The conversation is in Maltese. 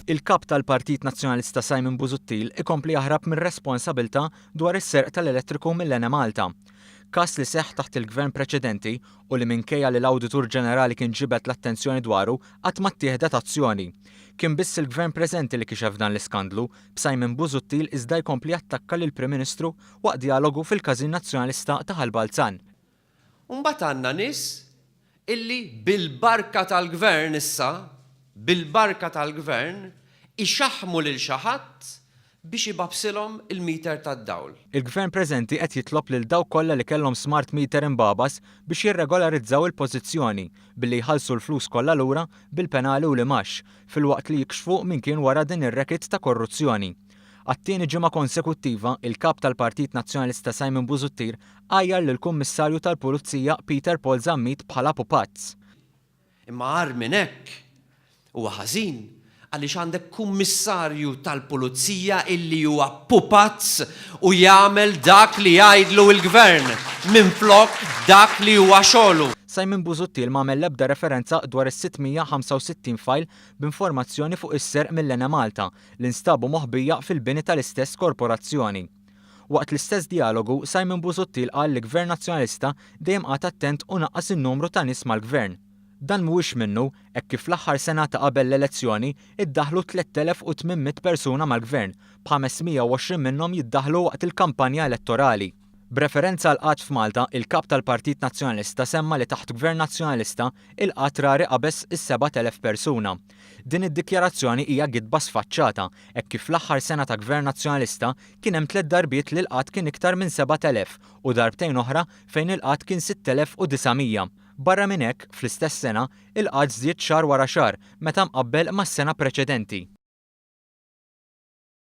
Il-Kap tal-Partit Nazzjonalista Simon Busuttil ikompli jaħrab mir-responsabilità dwar is-serq tal-elettriku mill-Enemalta. Każ li seħħ taħt il-Gvern preċedenti u li minkejja li l-Awditur Ġenerali kien ġibed l-attenzjoni dwaru qatt ma ttieħdet azzjoni. Kien biss il-Gvern preżenti li kixef dan l-iskandlu, b'Simon Busuttil iżda jkompli jattakka lill-Prim Ministru waqt djalogu fil-Każin Nazzjonalista ta' Ħal Balzan. U mbagħad għandna nies illi bil-barka tal-Gvern issa, bil-barka tal-Gvern, ixaħħmu lil xi ħadd biex ibabsilhom il-meter tad-dawl. Il-Gvern preżenti qed jitlob lil dawk kollha li kellhom smart meter imbagħbas biex jirregolarizzaw il-pożizzjoni billi jħallsu l-flus kollha lura bil-penali u l-imgħax, filwaqt li jikxfu min kien wara din ir-racket ta' korruzzjoni. Għat-tieni ġimgħa konsekuttiva, il-Kap tal-Partit Nazzjonalista Simon Busuttil għajjar lill-Kummissarju tal-Pulizija Peter Paul Zammit bħala pupazz. Imma agħar minn hekk, huwa ħażin għaliex għandek Kummissarju tal-Pulizija illi huwa pupazz u jagħmel dak li jgħidlu l-Gvern minflok dak li huwa xogħlu. Simon Busuttil m'għamel l-ebda referenza dwar is-665 fajl b'informazzjoni fuq is-serq mill-Enemalta li nstabu moħbija fil-bini tal-istess korporazzjoni. Waqt l-istess djalogu, Simon Busuttil qal li Gvern Nazzjonalista dejjem qagħad attent u naqqas in-numru ta' nies mal-Gvern. Dan mhuwiex minnu, hekk kif fl-aħħar sena ta' qabel l-elezzjoni iddaħħlu 3,800 persuna mal-Gvern, b'520 minnhom jiddaħħlu waqt il-kampanja elettorali. B'referenza għall-qgħad f'Malta, il-Kap tal-Partit Nazzjonalista semma li taħt Gvern Nazzjonalista, il-qgħad rari qabeż is-7,000 persuna. Din id-dikjarazzjoni hija gidba sfaċċata, hekk kif fl-aħħar sena ta' Gvern Nazzjonalista kien hemm tlett darbiet li l-qgħad kien iktar minn 7,000 u darbtejn oħra fejn il-qgħad kien 6,900. Barra minn hekk, fl-istess sena, il-qgħad żdied xahar wara xahar meta mqabbel mas-sena preċedenti.